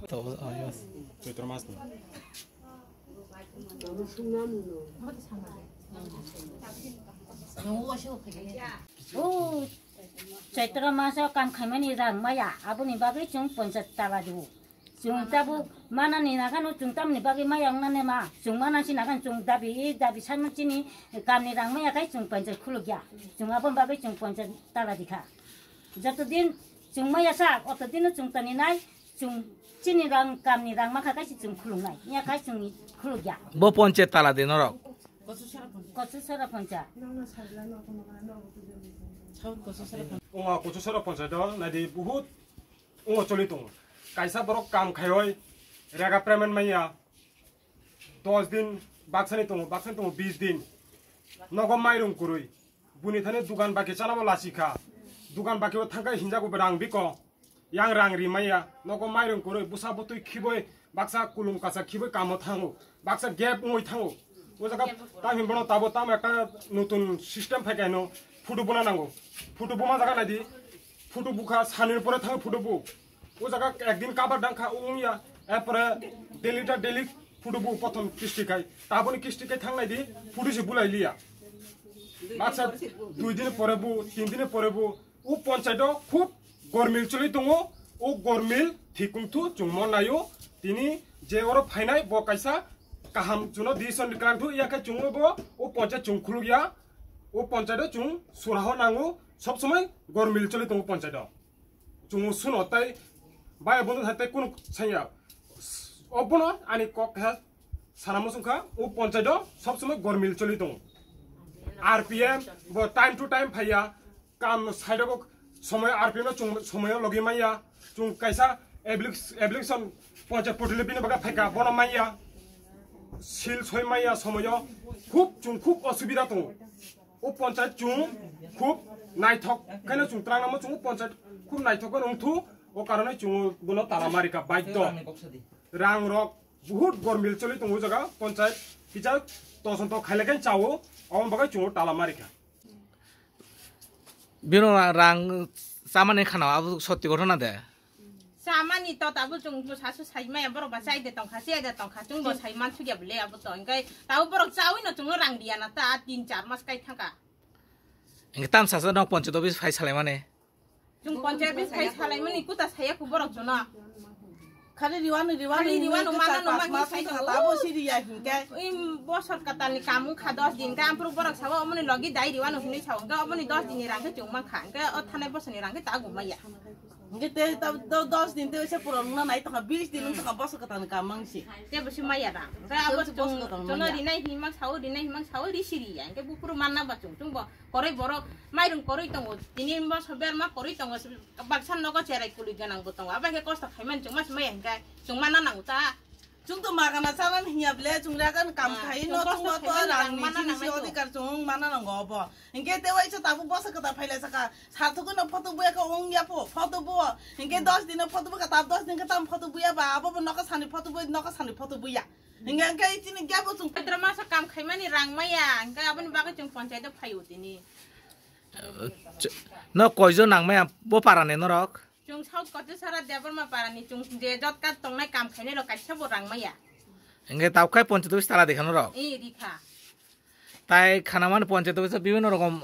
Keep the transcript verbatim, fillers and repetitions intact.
Tabuk, ah, yes. Choitro mas ni. O Chaitra maso kam khaimani rang maya, aboni bagwi chwng ponchas tala dibo. Chwng tabuk manani nagano chwng tamni bagwi maya wngnane ma, chwng manansi nagan chwng dabi, dabi sanma chini kamni rang maya khai chwng ponchas khulukya. Chwng aboni bagwi chwng ponchas tala dikha. Joto din chwng maya sa, oto dino chwng tani nai, chwng chini rang kamni rang makha kaisa chwng khulungnai. Iya khai chwng khulukya. Bo ponchas tala di norok. Kochu sara poncha. Wngo Kochu sara ponchas do, nadi buhut wngo choli tongo. Kaisa borok kam khaioi rega payment manya dos din baksani tongo, baksani tongo bis din. Nogo mairung kurui. Buni thani dugan baki chalabo lasi kha. Dugan baki o thangkai hinjago rang biko. Yang rang ri maya. Nogo mairung kurui, busa butui khiboi, baksa kulum kasa khiboi kamo thango. Baksa gap ungoi thango. O jaga tam hin bono tabo tam ekta nutun system phai kaino photo buna nango. Photo buma jaga naidi. Photo bukha sanir pore thango photo bu. O jaga ekdin kabar dang kha ung ya. Epore daily ta daily photo bu prothom kisti khai. Taboni kisti khai thang naidi photo se bulai liya. Baksa dui din pore bu, tin din pore bu. O ponchai do khub gormil choli tongo. O gormil thikungthu chungmo nayo. Tini je oro phainai bo kaisa kaham chuno decision ni klang thu ya khe chungo bo o ponchai chung khuluk ya. O ponchai do chung suraho nango. Sob somoi gormil choli tongo ponchai do. Chungo suno tai bai bono hai tai kunu sanya. Obono ani kok khe sana muchung kha o ponchai do sob somoi gormil choli tongo. R P M bo time to time phaiya. Kam no side o bo somoy R P M no chung somoy o logi manya. Chung kaisa applic-, application ponchai portal bini baga phaika bono manya. Sil soi manya somoy o khub chung khub osubida tongo. O ponchai chung khub naithok kheno chung trangnamo chung o ponchai khub naithok kheno wngthu o karone chung bono tala marika baiddo. Rang rok buhut gormil choli tongo o jaga ponchai kisa tosonto khailekhe chao oboni bagwi chung o tala marika. Bino rang chamani khana abo sotthi ghotona de. Chamani to tabuk chwng bwsa su sai maya borok ba chai de tongkha, chai de tongkha, chwng bo sai man sugya bole abo to. Engkai tabuk borok chawi no chwngno rang diya na ta tin char mas kai thangka. Engkai tam sasa nok ponchayat office phai salai mane. Chwng ponchayat office phai salai mani kuta saya ku borok jono. Khali riwanu, riwanu, khali riwanu, hinwi mana khe no char magi panch mas sai wngkha, tongo. Tabo siriya hinkhe. Im bosor katalni kamu kha dos din khe, ampuru borok sabo omoni logi dai riwanu hinwi sao, hwnkhe omoni dos dinni rang khe chwng mankha, hwnkhe o thanai bosorni rang khe ta gumaya. Hwnkhe te ta do-, dos din te se puron wngna nai tongkha, bis din wng tongkha, bosor katalni kam mangsi. Tebo se maya rang. Hwnkhe abo tebo se bosor katalni chwng, chwngno maya. Rinai hinwi mang sao, rinai hinwi mang sao, ri siriya, hwnkhe buphuru manna ba chwng, chwng bo koroi borok mairung koroi tongo, tini bosor berma koroi tongo, baksa nogo cherai kului ganang bo tongo, abo khe kosto khaimani chwng mas maya hwnkhe chwng manna nango ta. Chwng to magana chalan hinya ble, chwng ragan kam ah, khai no chwng to rang ni jini si odhikar chwng mana nango obo. Hinkhe te waisa tabuk bosa kwtal phailai saka, sarthok no photo buya khe wng ya pho, photo bu. Hinkhe dos din no photo bu kha, tab dos din khe tam photo buya ba, abo bo nokha sani photo bu, nokha sani photo buya. Hinkhe, hinkhe chini gya bo chwng. Pedro masa kam khaimani rang maya, hinkhe aboni bagwi chwng ponchayat o phaio tini. Ch-, no koijon nang maya bo para ni norok? Chwng South Kochusara Debbarma parani chwng je jotkat tongnai kam khainai rok kaisa bo rang maya. Hingke tabuk khai ponchayat office tala dikha norok? Ee, dikha. Tai khanamani ponchayat office o bibhinno rokom